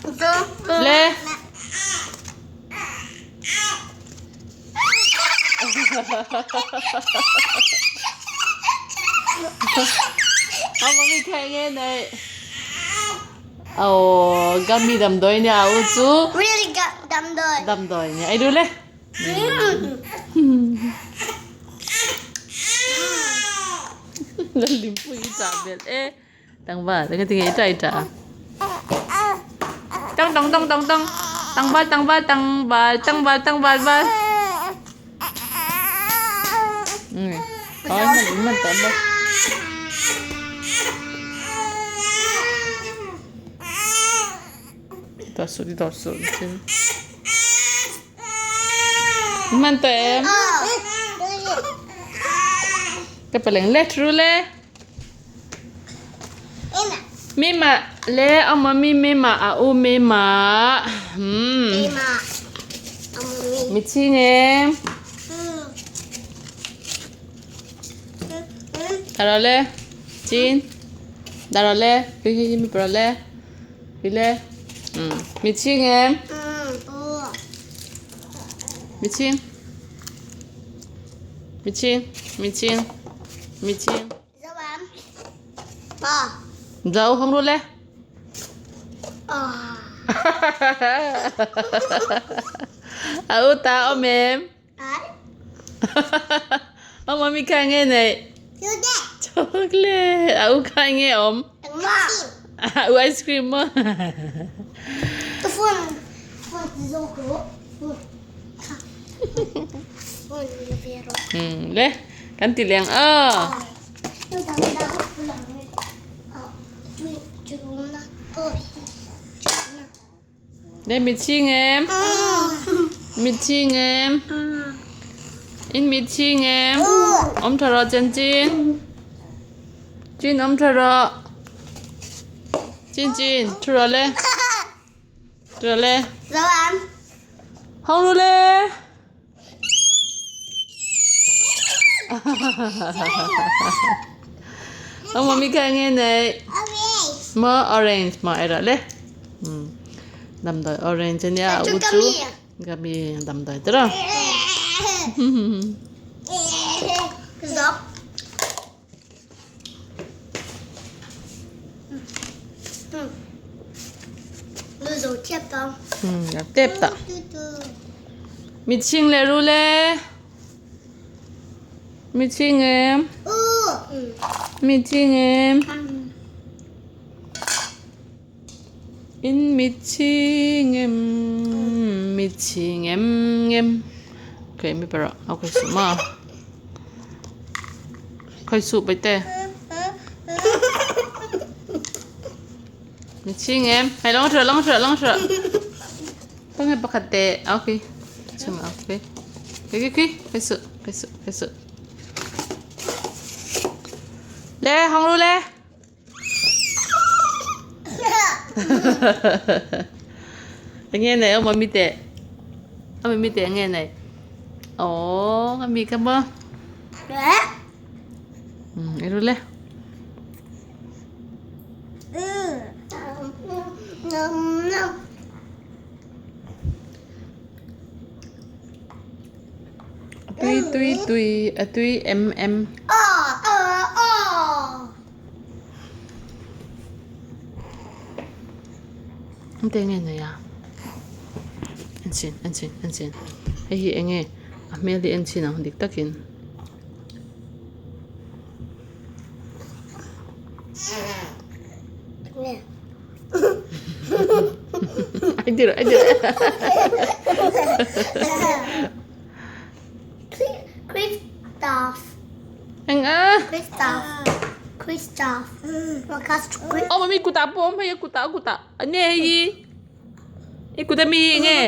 Le. Ông mi khai nghe này. Ồ, gummy đầm đôi nhà u chú. Really got đầm đôi. Đầm đôi nhà. Ai đu le. Lallimpui i chah belh e. Tlangval eng ati nge i try tah a? Tang tang tang tang tang tlangval tlangval tlangval tlangval tlangval val umm ai hman in hman tawh bawk. Ti tawh suh ti tawh suh hman tawh em? Ka paleng let ru le. Mima le ama mi mima a u mima. Mi ching em. Daro le. Chin. Daro le. Hi hi mi pro le. Hi le. Mi ching em. Mi ching. Mi ching. Mi ching. Mi ching. Dâu không luôn le. A u ta om em. Ông mami khai nghe này. Chocolate. A u khai nghe om. A u ice cream mo. Le kan ti leng a. Le mit ching em. Mit ching em. In mit ching em. Om tha ro chen chin. Chin om tha ro. Chin chin thu ro le. Thu ro le. Hong ru le. Ông mà mi khai nghe này. Mo orange mo ai le. Dam doi orange nia u chu. Gami dam doi tro. Tep ta. Mi ching le ru le. Mi ching em. Mi ching em. In mi ching em. Mi ching em em. Okay, mi para. Okay, suma. Khoi su bai te. Mi ching em. Hei long thra long thra long thra. Tang he pakhat te. Okay. Chung okay. Okay, okay, okay. Su, okay su, okay su. Le, hong ru le. Nghe này ông mami tệ. Ông mami tệ nghe này. Ồ, mami cảm ơn. Ừ, ru le. Tui tui tui a tui em em. Ang te nge nei a. En chhin en chhin en chhin. Hei hi eng nge a hmel hi en chhin ang dik takin. Ai ti rawh ai ti rawh. Christoph. Eng a. Christoph. Christoph. Aw mami kutah pawh a awm hei a kutah kutah a nge hei hi i kut ami hi eng nge.